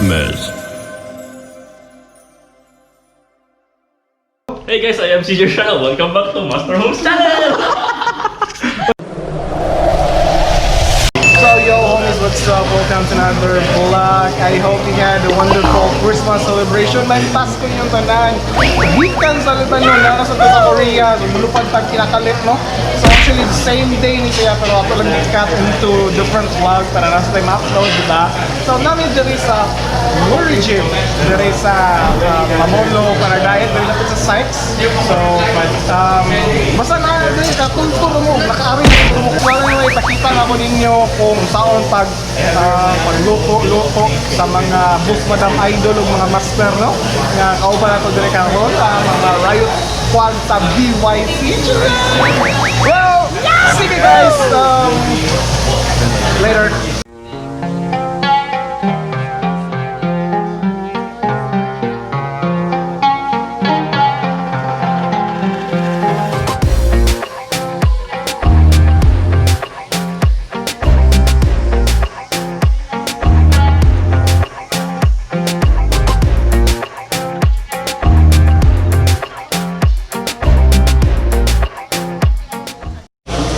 Christmas. Hey guys, I am CJ Channel. Welcome back to Master Host Channel! So yo homies, what's up? Welcome to another vlog. I hope you had a wonderful Christmas celebration. May Pasko yung tanan. Gikan sa Lebanon, nara sa sa Korea. So mulupad pag kinakalit, no? So actually, the same day ni siya, pero ako lang cut into different vlog para nasa tayo ma-upload, di ba? So namin diri sa Worry Gym, diri sa Pamolo Paradise, diri lapit sa Sykes. So, basta na diri ka kulturo mo, nakaari mo mo kung ano ipakita na ko ninyo kung saon pag pagluto-luto sa mga boss madam idol ug mga master, no, nga kauban nato diri karon, mga Riot Squad sa BYC. Well, sige guys, later.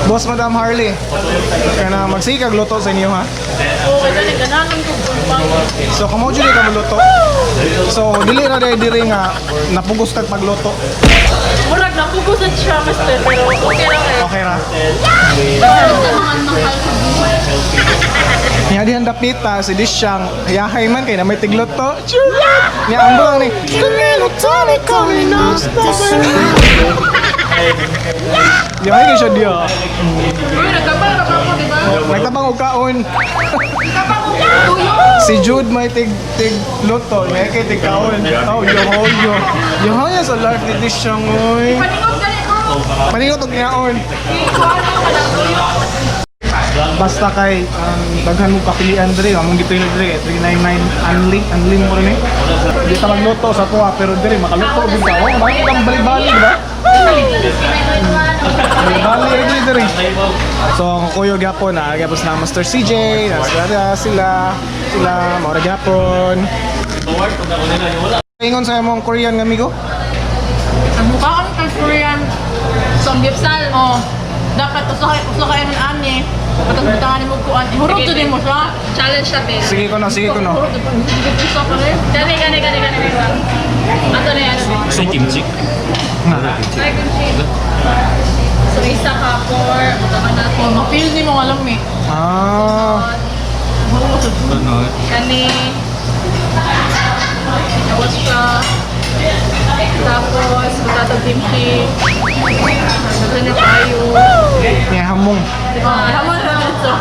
Boss Madam Harley, kaya na magsigag luto sa inyo, ha. Okay, dali, ganahan ko pang So kamo jud ka moluto. So dili ra diri diri nga napugos kag pagluto. Murag napugusan siya, master, pero okay lang eh. Okay ra. Basta mga mahal sa buhay. Nya dihan dapita si Disyang yahay man kay na may tigluto. Charot! Nya ang buang ni Kaniluto ni kami Yahay kay siya diya. Uy, nagkabal ka pa ko, di ba? Nagtabang og kaon. Nagtabang og tuyo. Si Jude may tig tig luto, may kay tig kaon. Oh, yo yo. Yo sa life ni Disyang oy. Paningog gani ko. Paningot og yaon. Ikuha na ka ng tuyo. Basta kay daghan mo kapilian diri, among gipili diri 399 unli unli mo rin eh. Di ta magluto sa tuwa pero diri makaluto gud ka. Oh, bakit kang bali-bali, di ba? Bali-bali diri diri. So ang kuyo gyapon na gyapon sila Master CJ, na sila sila sila mao ra gyapon. Ingon sa imong Korean nga amigo? Ang mukha ko ng Korean samgyeopsal. Oh, dapat usahay usahay man ani. Patas butangan mo kuan. Hurot jud mo siya. Challenge siya, babe. Sige ko no, sige ko no. Hurot jud mo siya. Gani, gani, gani, gani, gani. Ato na yan. Gusto yung kimchi? Ay, kimchi. So, isa ka for, butangan natin. Oh, ma-feel ni mo alam eh. Ah, Hurot jud. Kani. Tapos siya. Tapos, butatag kimchi. Daghan na tayo. niya hamong. Oh, hamon na ito.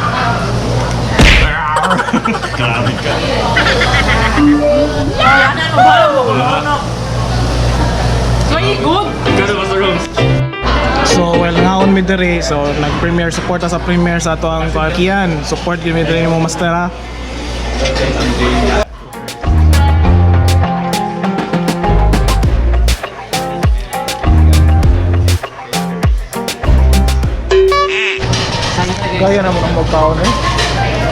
Grabe ka. Ay, ano, ano, bala mo, ano. Very good. Ikaw na, Master Holmes. So well ngaon mi diri, so nag-premiere support ta sa premiere sa ato ang Kian. Support gyud mi diri mo master ha. Gaya na mo ng magkaon eh.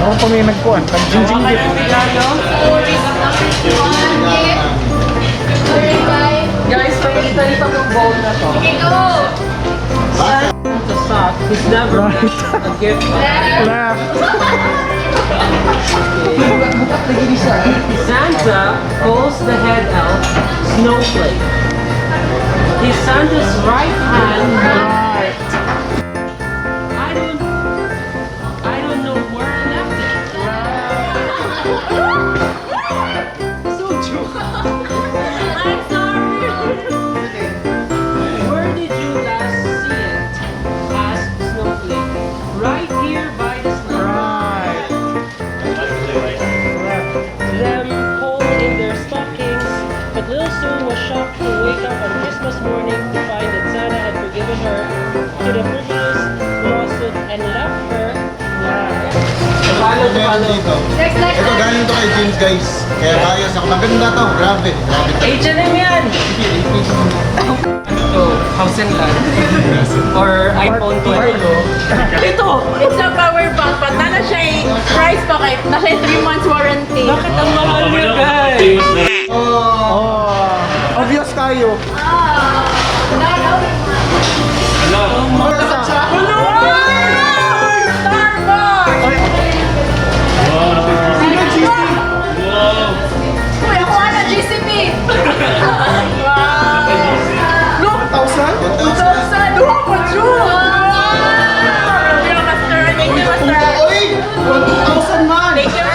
Ako pa may nagkuan, nag-jingjing gip. Guys, pakita nito ang bowl na to. Okay, go! To suck. He's never Right. a gift. Left. Santa calls the head elf Snowflake. He's Santa's right hand man. I don't know where I left it. So true. I'm sorry. Where did you last see it? Asked Snowflake. Right here by the snow. Right. Them cold in their stockings, but Little Sue was shocked to wake up on Christmas morning to find that Santa had forgiven her to the frivolous lawsuit and left her. Meron dito. Next, next, Ito galing to kay James, guys. Kaya bias ako. Maganda to. Grabe. Grabe to. H&M yan! Sige, ipito mo. Ano to? House and Land? Or iPhone 12? Ito! It's a power bank, but nana siya price pa kay, na siya 3 months warranty. Bakit ang mahal niya, guys? Famous na. Oh, obvious kayo. Ano? Ano? Starbucks! Wow. Sino GC? Wow. Uy, ako ano, GCP! Look! 1,000? 2,000! Duha ko, June! Thank you, Master. Thank you, Master. Oy! 1,000 man! Thank you.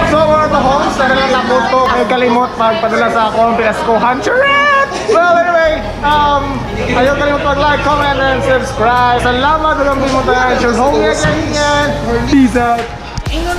So mga ka-homes, sana lang ako to kay kalimot magpadala sa akong Pinaskuhan. Charot! Well, anyway, ayaw kalimot mag-like, comment, and subscribe. Salamat ulang bimutan. Your homie again. Peace out. Thank